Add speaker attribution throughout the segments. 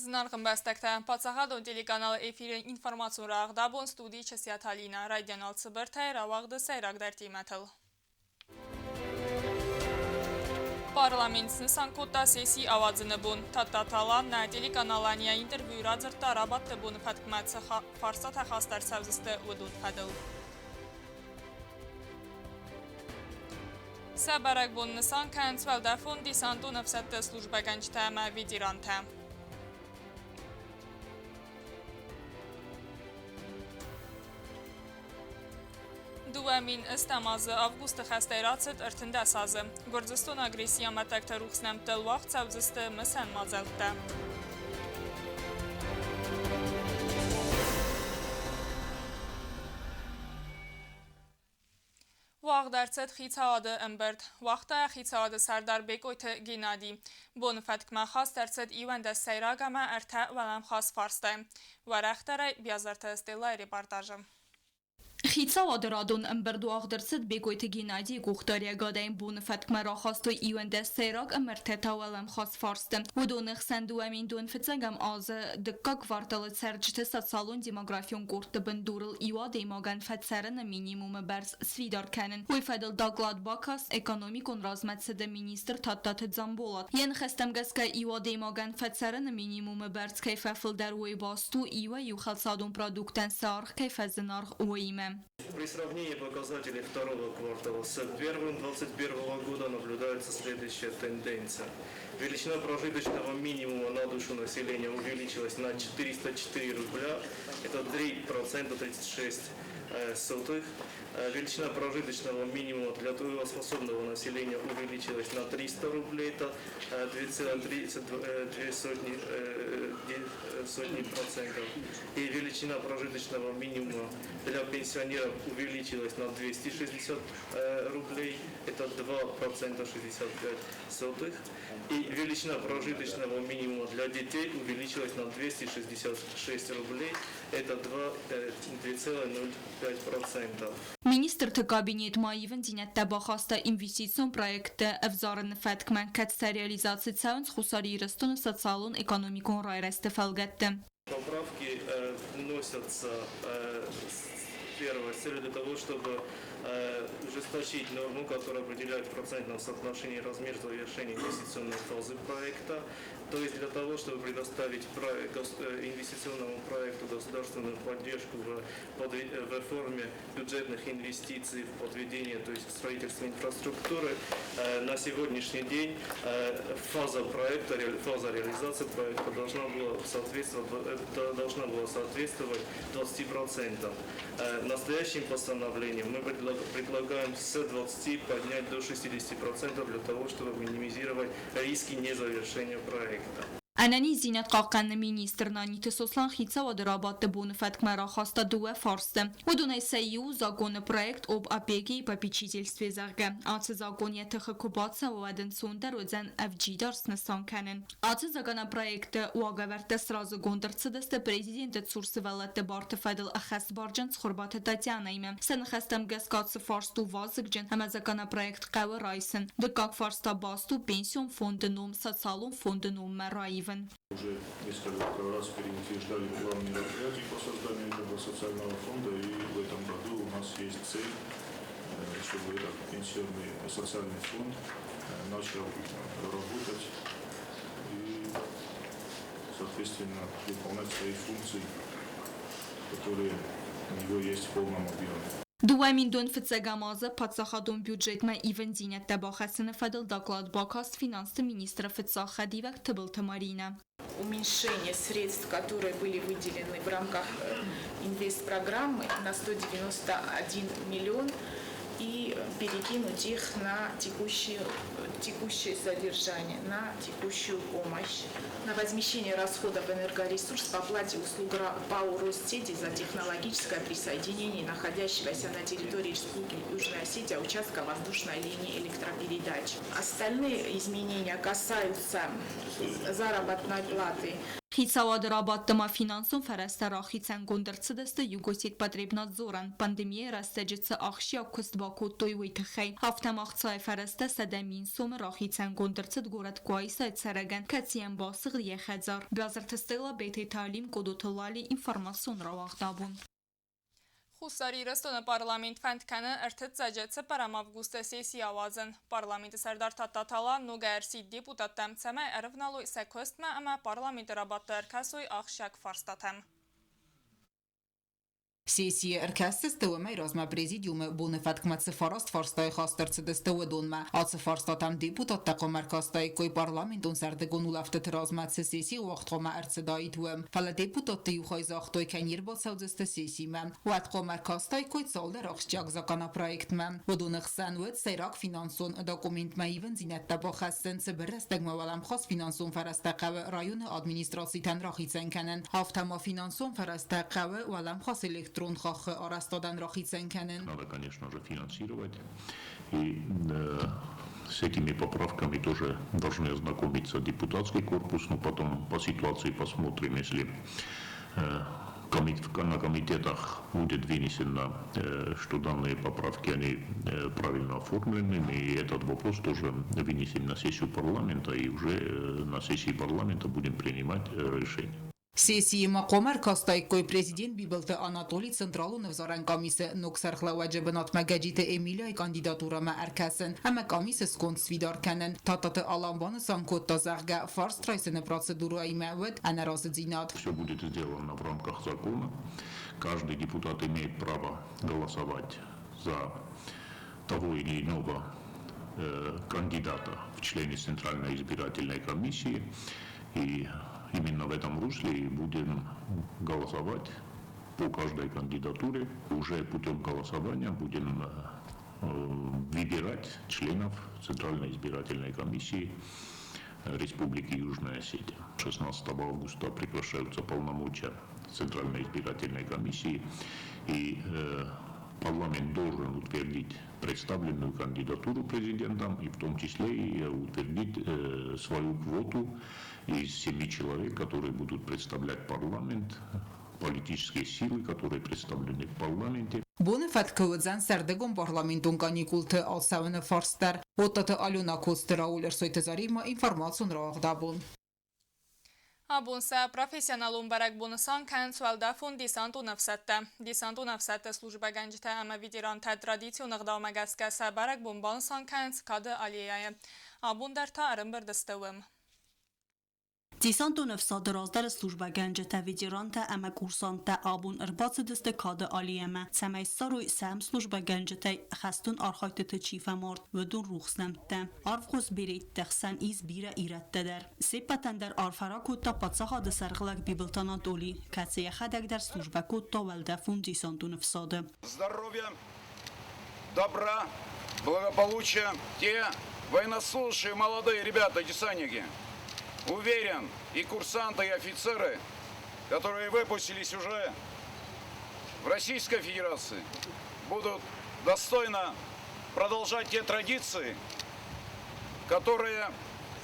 Speaker 1: Зынаргъ ӕмбӕстӕгтӕ, паддзахадон телеканалы эфиры информацион рӕгъдабон студийы Чысиаты Алинӕ райдиан алцыбыртӕй рауагъды сӕйрагдӕр темӕтыл. Парламент снысан кодта сесси ауадзыны бон. Тадтаты Алан нӕ телеканалӕн йӕ интервьюйы радзырдта рабадты боны фӕткмӕ цы фарстатӕ хаст ӕрцӕудзысты, уыдон фӕдыл. Сӕ бӕрӕгбон нысан кӕнынц уӕлдӕфон десантон ӕфсӕдты службӕгӕнджытӕ ӕмӕ ветерантӕ. 2008 азы августы хӕстӕй рацыд 13 азы. Гуырдзыстоны агрессийы амӕттӕгты рухс нӕмттыл уагъд цӕудзысты мысӕн мадзӕлттӕ. Уагъд ӕрцыд хицауады ӕмбырд, уагъта хицауады сӕрдар Бекъойты Геннади. Боны фӕткмӕ хаст ӕрцыд 11 сӕйраг ӕмӕ ӕртӕ уӕлӕмхас фарстайы. Уӕрӕхдӕрӕй Биазырты Стеллайы репортажы.
Speaker 2: Хицауады радон ӕмбырд уагъд ӕрцыд Бекъойты Геннадийы къухдариӕгадӕй боны фӕткмӕ рахастой 11 сӕйраг ӕмӕ ӕртӕ та уӕлӕмхас фарсты. Уыдоны хсӕн 2000 фыццӕгӕм азы дыккаг кварталы цӕрджыты социалон-демографион къордты бындурыл иу адӕймагӕн фӕцӕрыны минимумы бӕрц сфидар кӕнын. Уый фӕдыл доклад бакаст экономикон размӕцыды министр Тадтаты Дзамболат. Йӕ ныхӕстӕм гӕсгӕ иу адӕймагӕн фӕцӕрыны минимумы бӕрц кӕй фӕфылдӕр, уый баст у иуӕй-иу хӕлцадон продукттӕн сӕ аргъ кӕй фӕзынаргъ, уыимӕ.
Speaker 3: При сравнении показателей второго квартала с первым 2021 года наблюдается следующая тенденция. Величина прожиточного минимума на душу населения увеличилась на 404 рубля, это 3% 36 сотых. Величина прожиточного минимума для трудоспособного населения увеличилась на 300 рублей, это 2,32 процентов. И величина прожиточного минимума для пенсионеров увеличилась на 260 рублей, это 2% 65 сотых. И величина прожиточного минимума для детей увеличилась на 266 рублей, это 2,05%.
Speaker 2: Министрты кабинет ма ивындзинӕдтӕ бахаста инвестицион проекттӕ ӕвзарыны фӕткмӕ, кӕд сӕ реализаци цӕуынц Хуссар Ирыстоны социалон-экономикон райрӕзты фӕлгӕтты.
Speaker 3: Поправки вносятся первое, с целью для того, чтобы ужесточить норму, которая определяет в процентном соотношении размер завершения инвестиционной фазы проекта. То есть для того, чтобы предоставить инвестиционному проекту государственную поддержку в форме бюджетных инвестиций в подведение, то есть в строительство инфраструктуры, на сегодняшний день фаза проекта, фаза реализации проекта должна была соответствовать 20%. Настоящим постановлением мы предлагаем с 20 поднять до 60% для того, чтобы минимизировать риски незавершения проекта.
Speaker 2: Ӕнӕниздзинад хъахъхъӕныны министр Наниты Сослан хицауады рабадты боны фӕткмӕ рахаста дыууӕ фарсты. Уыдонӕй сӕ иу законы проект об опеке и попечительстве, зӕгъгӕ. Ацы закон йӕ тыхы куы бацӕуа, уӕд ӕнцондӕр уыдзӕн ӕвджидар снысан кӕнын. Ацы законопроекты уагӕвӕрдтӕ сразыгонд ӕрцыдысты президенты цур сывӕллӕтты барты фӕдыл ӕххӕстбарджын Цхуырбаты Татьянӕимӕ. Сӕ ныхӕстӕм гӕсгӕ ацы фарст у вазыгджын ӕмӕ законопроект хъӕуы райсын. Дыккаг фарст та баст у пенсион фонды ном социалон фонды номмӕ раивын.
Speaker 4: Уже несколько раз переутверждали план мероприятий по созданию этого социального фонда, и в этом году у нас есть цель, чтобы этот пенсионный социальный фонд начал работать и, соответственно, выполнять свои функции, которые у него есть в полном объеме.
Speaker 2: 2000 фыццӕгӕм азы паддзахадон бюджетмӕ ивындзинӕдтӕ бахӕссыны фӕдыл доклад бакаст финансты министры фыццаг хӕдивӕг Тыбылты Маринӕ.
Speaker 5: Уменьшение средств, которые были выделены в рамках инвестпрограммы на 191 миллион и перекинуть их на текущее содержание, на текущую помощь, на возмещение расходов энергоресурс по оплате услуг ПАО «Россети» за технологическое присоединение находящегося на территории Республики Южная Осетия участка воздушной линии электропередач. Остальные изменения касаются заработной платы.
Speaker 2: Хицауады рабадты ма финансон фӕрӕзтӕ рахицӕнгонд ӕрцыдысты Югосетпотребнадзорӕн, пандемийӕйы рӕстӕджы цы ахсджиаг куыст бакодтой, уый тыххӕй. Афтӕ ма ӕхцайы фӕрӕзтӕ 100 000 сомы рахицӕнгонд ӕрцыд горӕт Къуайсайы цӕрӕгӕн, кӕцыйӕн басыгъд йӕ хӕдзар. Биазырты Стелла, Бететы Алим, Къодоты Лали, информацион рауагъд абон.
Speaker 1: Хуссар Ирыстоны парламент фӕнд кӕны ӕртыццӕджы 4 августы сесси ауадзын. Парламенты сӕрдар Тадтаты Алан ногӕй ӕрсидт депутаттӕм, цӕмӕй ӕрывналой сӕ куыстмӕ ӕмӕ парламенты рабадты ӕркӕсой ахсджиаг фарстатӕм.
Speaker 6: Сессийы ӕркӕсдзысты уымӕй размӕ президиумы боны фӕткмӕ цы фараст фарстайы хаст ӕрцыдысты, уыдонмӕ. Ацы фарстатӕм депутаттӕ хъуамӕ ӕркастаиккой парламентон сӕрдыгон улӕфтыты размӕ цы сесси уагъд хъуамӕ ӕрцыдаид, уым. Фӕлӕ депутатты иу хай загътой, кӕй не рбацӕудзысты сессимӕ. Уӕд хъуамӕ ӕркастаиккой цалдӕр ахсджиаг законопроектмӕ. Уыдоны хсӕн уыд сӕйраг финансон документмӕ ивындзинӕдтӕ бахӕссын, цыбыр рӕстӕгмӕ уӕлӕмхас финансон фӕрӕзтӕ хъӕуы районы администрацитӕн рахицӕн кӕнын. Афтӕ ма финансон фӕрӕзтӕ хъӕуы уӕлӕмхас электрон хаххы арӕзтадӕн рахицӕн кӕнын.
Speaker 4: Надо, конечно же, финансировать. И с этими поправками тоже должны ознакомиться депутатский корпус, но потом по ситуации посмотрим, если на комитетах будет вынесено, что данные поправки, они правильно оформлены, и этот вопрос тоже вынесем на сессию парламента, и уже на сессии парламента будем принимать решение.
Speaker 6: Сессийы ма хъуамӕ ӕркастаиккой президент Бибылты Анатоли Централон ӕвзарӕн къамисы ног сӕргълӕууӕджы бынатмӕ Гӕджиты Эмилияйы кандидатурӕмӕ ӕркӕсын ӕмӕ къамисы сконд сфидар кӕнын. Тадтаты Алан банысан кодта, зӕгъгӕ, фарст райсыны процедурӕимӕ уыд ӕнӕразыдзинад.
Speaker 4: Все будет сделано в рамках закона. Каждый депутат имеет право голосовать за того или иного кандидата в члены Центральной избирательной комиссии. И именно в этом русле и будем голосовать по каждой кандидатуре. Уже путем голосования будем выбирать членов Центральной избирательной комиссии Республики Южная Осетия. 16 августа прекращаются полномочия Центральной избирательной комиссии, и парламент должен утвердить представленную кандидатуру президентом, и в том числе и утвердить свою квоту из 7 человек, которые будут представлять парламент, политические силы, которые представлены в парламенте.
Speaker 6: Боны фӕткы уыдзӕн сӕрдыгон парламентон каникулты ацӕуыны фарст дӕр. Оттаты Алена, Коцты Рауль, Ӕрсойты Заремӕ, информацион рауагъд абон.
Speaker 1: Абон сӕ профессионалон бӕрӕгбон нысан кӕнынц уӕлдӕфон десантон ӕфсӕдтӕ. Десантон ӕфсӕдты службӕгӕнджытӕ ӕмӕ ветерантӕ традицион ӕгъдаумӕ гӕсгӕ сӕ бӕрӕгбон банысан кӕнынц Кады аллеяйы. Абон дӕр та ӕрӕмбырд сты уым.
Speaker 7: Десантон ӕфсады раздӕры службӕгӕнджытӕ, ветерантӕ ӕмӕ курсанттӕ абон ӕрбацыдысты Кады аллеямӕ, цӕмӕй ссарой сӕм службӕгӕнджытӕй хӕстон архайдтыты чи фӕмард, уыдон рухс нӕмттӕ. Ӕрвгъуыз беретты хсӕн ис бирӕ ирӕттӕ дӕр. Се ппӕтӕн дӕр арфӕ ракодта паддзахады сӕргълӕг Бибылты Анатоли, кӕцы йӕхӕдӕг дӕр службӕ кодта уӕлдӕфон десантон ӕфсады.
Speaker 8: Здоровья, добра, благополучия те военнослужащие молодые ребята, десантники. Уверен, и курсанты, и офицеры, которые выпустились уже в Российской Федерации, будут достойно продолжать те традиции, которые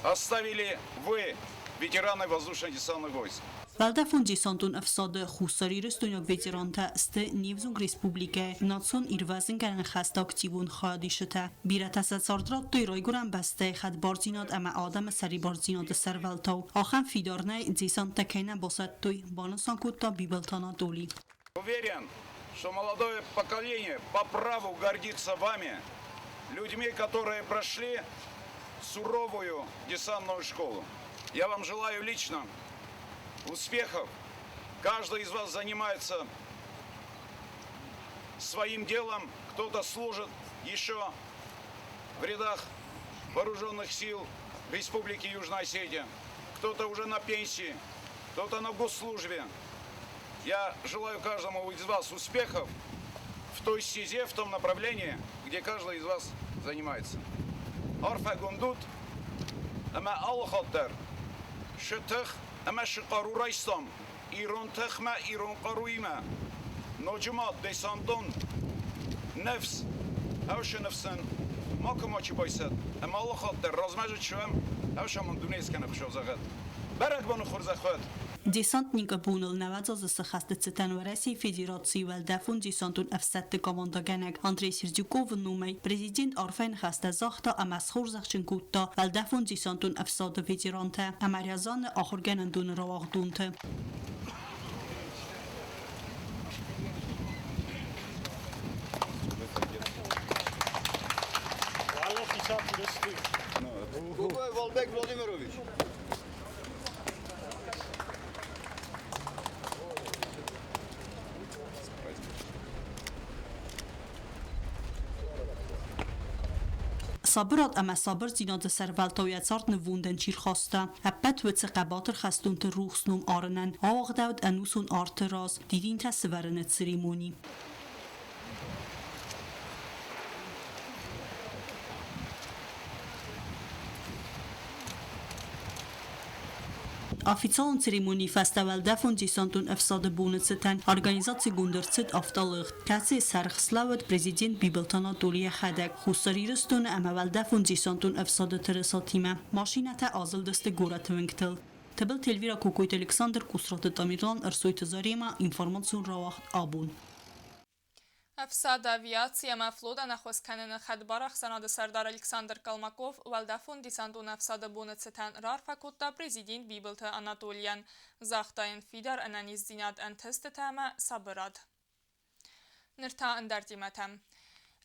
Speaker 8: оставили вы, ветераны воздушно-десантных войск.
Speaker 7: Уӕлдӕфон десантон ӕфсады хуссарирыстойнаг ветерантӕ сты не взонг республикӕйы национ ирвӕзынгӕнӕн хӕсты активон хайадисджытӕ. Бирӕтӕ сӕ цард радтой райгуырӕн бӕстӕйы хӕдбардзинад ӕмӕ адӕмы сӕрибардзинады сӕрвӕлтау. Ахӕм фидар нӕй, десанттӕ кӕй нӕ басӕттой, банысан кодта Бибылты Анатоли.
Speaker 8: Уверен, что молодое поколение по праву гордится вами, людьми, которые прошли суровую десантную школу. Я вам желаю лично успехов. Каждый из вас занимается своим делом, кто-то служит еще в рядах вооруженных сил Республики Южная Осетия, кто-то уже на пенсии, кто-то на госслужбе. Я желаю каждому из вас успехов в той стезе, в том направлении, где каждый из вас занимается. Арфӕгонд ут, ӕмӕ алы хатт дӕр шы тых ӕмӕ шы хъару райстам ирон тыхмӕ, ирон хъаруимӕ. Ноджы ма десантон ныфс, ӕвшы ныфсын макуы мачи байсӕд. Ӕмӕ алы хатт дӕр размӕ чуӕм, ӕвшамон дунейы скӕнӕг Хуыцау зӕгъӕд. Бӕрӕгбоны хорзӕх уӕд!
Speaker 7: Десантникы боныл 90 азы сӕххӕсты цытӕн Уӕрӕсейы Федерацийы уӕлдӕфон-десантон ӕфсӕдты командӕгӕнӕг Андрей Сердюковы номӕй президент арфӕйы ныхӕстӕ загъта ӕмӕ схорзӕхджын кодта уӕлдӕфон-десантон ӕфсады ветерантӕ ӕмӕ Рязаны ахуыргӕнӕндоны рауагъдонты.
Speaker 8: Валбек Владимирович.
Speaker 7: Сабырад ӕмӕ сабырдзинады сӕрвӕлтау йӕ цард нывондӕн чи рхаста, ӕппӕт уыцы хъӕбатыр хӕстонты рухс ном арынӕн ауагъдӕуыд ӕнусон арты раз дидинтӕ сывӕрыны церемони. Официалон церемонийы фӕстӕ уӕлдӕфон-десантон ӕфсады боны цытӕн организацигонд ӕрцыд автолыгъд, кӕцыйы сӕргъ слӕууыд президент Бибылты Анатоли йӕхӕдӕг Хуссар Ирыстоны ӕмӕ уӕлдӕфон-десантон ӕфсады тырысатимӕ. Машинӕтӕ азылдысты горӕты уынгтыл. Тыбылты Эльвира, Кокойты Александр, Къусраты Тамерлан, Ӕрсойты Заремӕ, информацион рауагъд «Абон».
Speaker 1: Ӕфсады авиаци ӕмӕ флотӕн ӕххуыс кӕныны хӕдбар ӕхсӕнады сӕрдар Александр Колмаков уӕлдӕфон-десантон ӕфсады боны цытӕн раарфӕ кодта президент Бибылты Анатолийӕн. Загъта йын фидар ӕнӕниздзинад ӕнтыстытӕ ӕмӕ сабырад. Ныр та ӕндӕр темӕтӕм.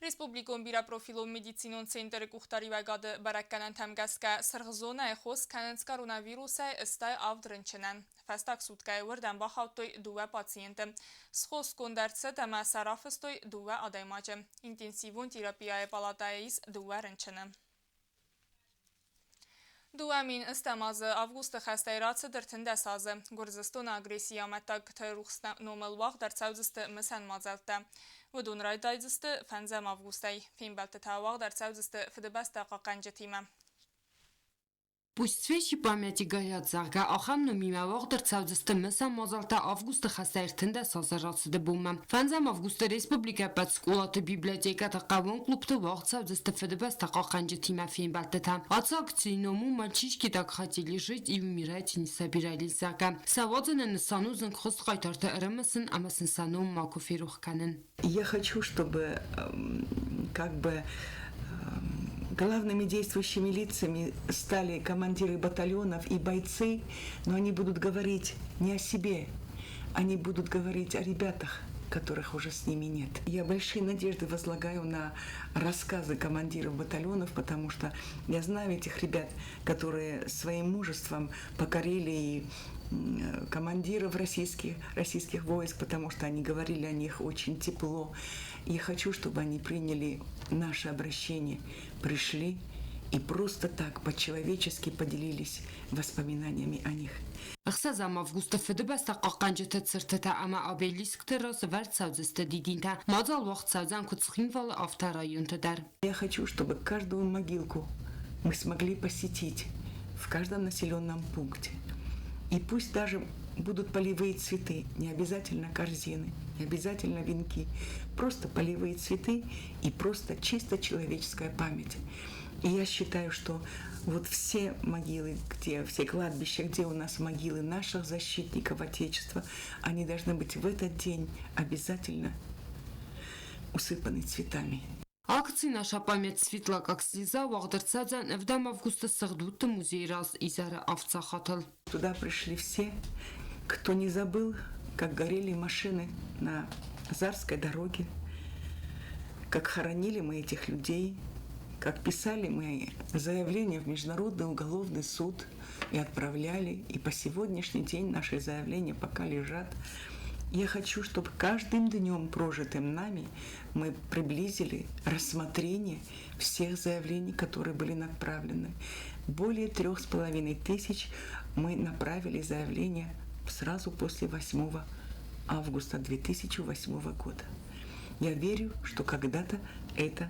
Speaker 1: Республикон бирӕпрофилон медицинон центры къухдариуӕгады бӕрӕггӕнӕнтӕм гӕсгӕ сырх зонӕйы хос кӕнынц коронавирусӕй 87 рынчынӕн. Фӕстаг суткӕйы уырдӕм бахаудтой дыууӕ пациенты. Схосгонд ӕрцыд ӕмӕ сӕ рафыстой дыууӕ адӕймаджы. Интенсивон терапияйы палатӕйы ис дыууӕ рынчыны. 2008 азы августы хӕстӕй рацыд 13 азы. Гуырдзыстоны агрессийы амӕттӕгты рухс номыл уагъд ӕрцӕудзысты мысӕн мадзӕлттӕ. Уыдон райдайдзысты 5 августӕй. Фембӕлдтытӕ уагъд ӕрцӕудзысты Фыдыбӕстӕ хъахъхъӕнджытимӕ.
Speaker 9: Пусть свечи памяти горят, зӕгъгӕ, ахӕм номимӕ уагъд ӕрцӕудзысты мысӕн мадзӕлттӕ августы хӕстӕй 13 азы рацыды бонмӕ. Фӕндзӕм августы республикӕйы ӕппӕт скъолаты библиотекӕты хъӕууон клубты уагъд цӕудзысты Фыдыбӕстӕ хъахъхъӕнджытимӕ фембӕлдтытӕ. Ацы акцийы ном у «Мальчишки так хотели жить и умирать не собирались», зӕгъгӕ. Сӕ уадзыны нысан у зынгхуыст хъайтарты ӕрымысын ӕмӕ сын сӕ ном макуы ферох кӕнын.
Speaker 10: Я хочу, чтобы как бы главными действующими лицами стали командиры батальонов и бойцы, но они будут говорить не о себе, они будут говорить о ребятах, которых уже с ними нет. Я большие надежды возлагаю на рассказы командиров батальонов, потому что я знаю этих ребят, которые своим мужеством покорили и командиров российских войск, потому что они говорили о них очень тепло. И хочу, чтобы они приняли наше обращение, пришли и просто так по-человечески поделились воспоминаниями о них.
Speaker 9: 6 августы Фыдыбӕстӕ хъахъхъӕнджыты цыртытӕ ӕмӕ обелискты раз ӕвӕрд цӕудзысты дидинтӕ. Мадзал уагъд цӕудзӕн куыд Цхинвалы, афтӕ районты дӕр.
Speaker 10: Я хочу, чтобы каждую могилку мы смогли посетить в каждом населенном пункте. И пусть даже будут полевые цветы, не обязательно корзины, не обязательно венки, просто полевые цветы и просто чисто человеческая память. И я считаю, что вот все могилы, где, все кладбища, где у нас могилы наших защитников Отечества, они должны быть в этот день обязательно усыпаны цветами.
Speaker 9: Акци «Наша память светла, как слеза» уагъд ӕрцӕудзӕн 7 августы Сыгъд удты музейы раз изӕры авд сахатыл.
Speaker 10: Туда пришли все, кто не забыл, как горели машины на Зарской дороге, как хоронили мы этих людей, как писали мы заявление в Международный уголовный суд и отправляли. И по сегодняшний день наши заявления пока лежат. Я хочу, чтобы каждым днем, прожитым нами, мы приблизили рассмотрение всех заявлений, которые были направлены. Более 3500 мы направили заявление сразу после 8 августа 2008 года. Я верю, что когда-то это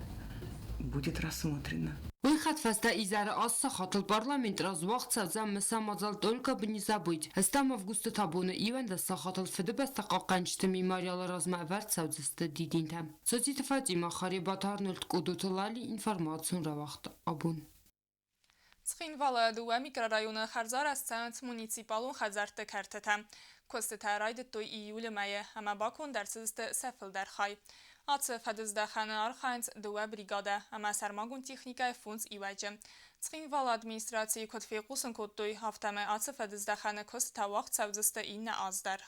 Speaker 10: будет рассмотрено.
Speaker 9: Уый хӕдфӕстӕ изӕры 8 сахатыл парламенты раз уагъд цӕудзӕн мысӕн мадзал «Только бы не забыть». 8 августы та боны 11 сахатыл Фыдыбӕстӕ хъахъхъӕнджыты мемориалы размӕ ӕвӕрд цӕудзысты дидинтӕ. Цоциты Фатимӕ, Харебаты Арнольд, Къодоты Лали, информацион рауагъд «Абон».
Speaker 1: Цхинвалы дыууӕ микрорайоны хӕрзарӕзт цӕуынц муниципалон хӕдзӕртты кӕртытӕ. Куыстытӕ райдыдтой июлы мӕйы ӕмӕ баконд ӕрцыдысты сӕ фылдӕр хай. Ацы фӕдыздӕхӕны архайынц дыууӕ бригадӕ ӕмӕ сӕрмагонд техникӕйы фондз иуӕджы. Цхинвалы администрацийы куыд фехъусын кодтой, афтӕмӕй ацы фӕдыздӕхӕны куыстытӕ уагъд цӕудзысты иннӕ аз дӕр.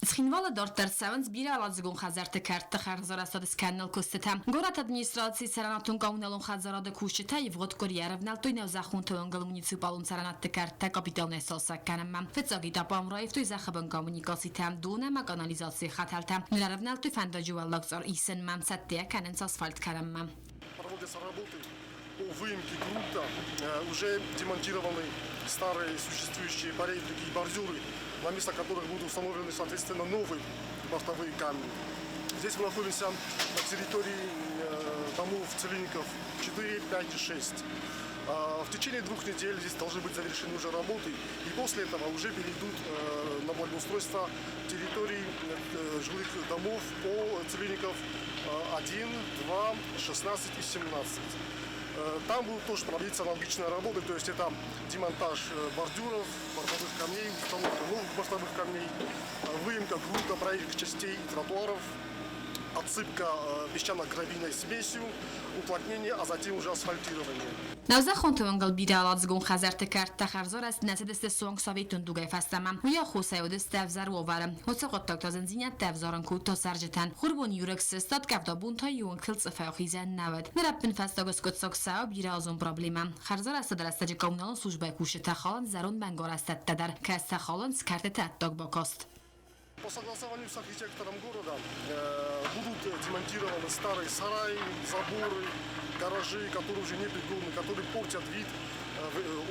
Speaker 11: Цхинвалы дарддӕр цӕуынц бирӕуӕладзыгон хӕдзӕртты кӕртты хӕрзарӕзтад скӕныныл куыстытӕ. Горӕты администрацийы цӕрӕнуатон-коммуналон хӕдзарады кусджытӕ ивгъуыд къуыри ӕрӕвнӕлдтой нӕузӕххонты уынгыл муниципалон цӕрӕнӕтты кӕрттӕ капиталонӕй цалцӕг кӕнынмӕ. Фыццаг этапы ам раивтой зӕххыбын коммуникацитӕ, дон ӕмӕ канализацийы хӕтӕлтӕ. Ныр ӕрӕвнӕлдтой фӕндаджы уӕллаг цъар исынмӕ, цӕттӕ кӕнынц асфальт кӕнынмӕ.
Speaker 12: Проводятся работы по выемке грунта. Уже демонтированы старые существующие поребрики и бордюры, на место которых будут установлены, соответственно, новые бортовые камни. Здесь мы находимся на территории домов целинников 4, 5 и 6. В течение 2 недель здесь должны быть завершены уже работы, и после этого уже перейдут на благоустройство территорий жилых домов по целинников 1, 2, 16 и 17. Там будут тоже проводиться аналогичные работы, то есть это демонтаж бордюров, бортовых камней, установка новых бортовых камней, выемка грунта проезжих частей и тротуаров, отсыпка песчано-гравийной смесью, уплотнение, а затем уже асфальтирование.
Speaker 11: Нӕузӕххонты уынгыл бирӕуӕладзыгон хӕдзӕртты кӕрттӕ хӕрзарӕзт нӕ цыдысты суанг советон дугӕй фӕстӕмӕ. Уый аххосӕй уыдысты ӕвзӕр уавӕры. Уыцы хъуыддаг та зындзинӕдтӕ ӕвзарын кодта цӕрджытӕн. Хурбон иурӕг сыстад, къӕвда бон та иу уынгтыл цъыфӕй ахизӕн нӕ уыд. Ныр ӕппынфӕстаг скъуыддзаг цӕуы бирӕазон проблемӕ. Хӕрзарӕзтады рӕстӕджы коммуналон службӕйы кусджытӕ халынц зӕронд мӕнгарӕзтӕдтӕ дӕр, кӕцытӕ халынц кӕртыты ӕддаг бакаст.
Speaker 12: По согласованию с архитектором города будут демонтированы старые сараи, заборы, гаражи, которые уже непригодны, которые портят вид,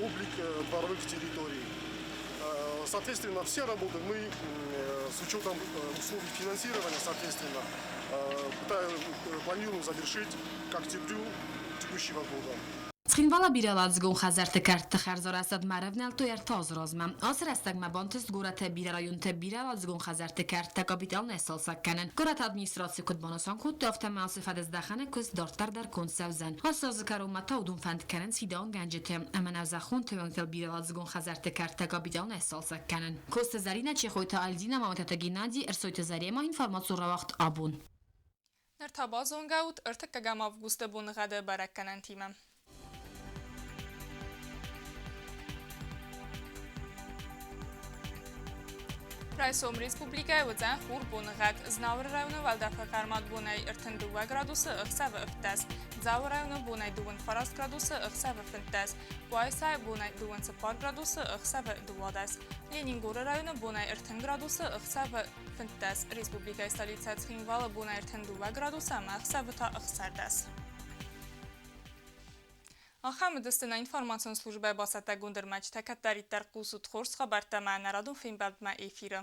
Speaker 12: облик дворовых территорий. Соответственно, все работы мы с учетом условий финансирования, соответственно, планируем завершить к октябрю текущего года.
Speaker 11: Цхинвалы бирӕуӕладзыгон хӕдзӕртты кӕртты хӕрзарӕзтадмӕ ӕрӕвнӕлдтой ӕртӕ азы размӕ. Ацы рӕстӕгмӕ бантыст горӕты бирӕ районты бирӕуӕладзыгон хӕдзӕртты кӕрттӕ капиталонӕй цалцӕг кӕнын. Горӕты администраци куыд банысан кодта, афтӕмӕй ацы фӕдыздӕхӕны куыст дарддӕр дӕр конд цӕудзӕн. Ацы азы кӕронмӕ та уыдон фӕнд кӕнынц фидауынгӕнджыты ӕмӕ нӕузӕххонты уӕнгтыл бирӕуӕладзыгон хӕдзӕртты кӕрттӕ капиталонӕй цалцӕг кӕнын. Коцты Зӕринӕ, Чехойты Альдина, Мамытаты Геннадий, Ӕрсойты Зарема, информацион рауагъд «Абон».
Speaker 1: Ныр та базонгӕ ут ӕртыккӕгӕм августы боныгъӕды бӕрӕггӕнӕнтимӕ. Райсом республикӕйы уыдзӕн хур боныгъӕд. Знауыры районы уӕлдӕфы хъӕрмад бонӕй 32 градусы, ӕхсӕвы 17. Дзауы районы бонӕй 29 градусы, ӕхсӕвы 15. Къуайсайы бонӕй 24 градусы, ӕхсӕвы 12. Ленингоры районы бонӕй 30 градусы, ӕхсӕвы 15. Республикӕйы столицӕ Цхинвалы бонӕй 32 градусы ӕмӕ ӕхсӕвы та 16. Ахӕм уыдысты нӕ информацион службӕйы бацӕттӕгонд ӕрмӕджытӕ. Кӕддӕриддӕр хъусут хорз хабӕрттӕ ӕмӕ ӕнӕрадон фембӕлдмӕ эфиры.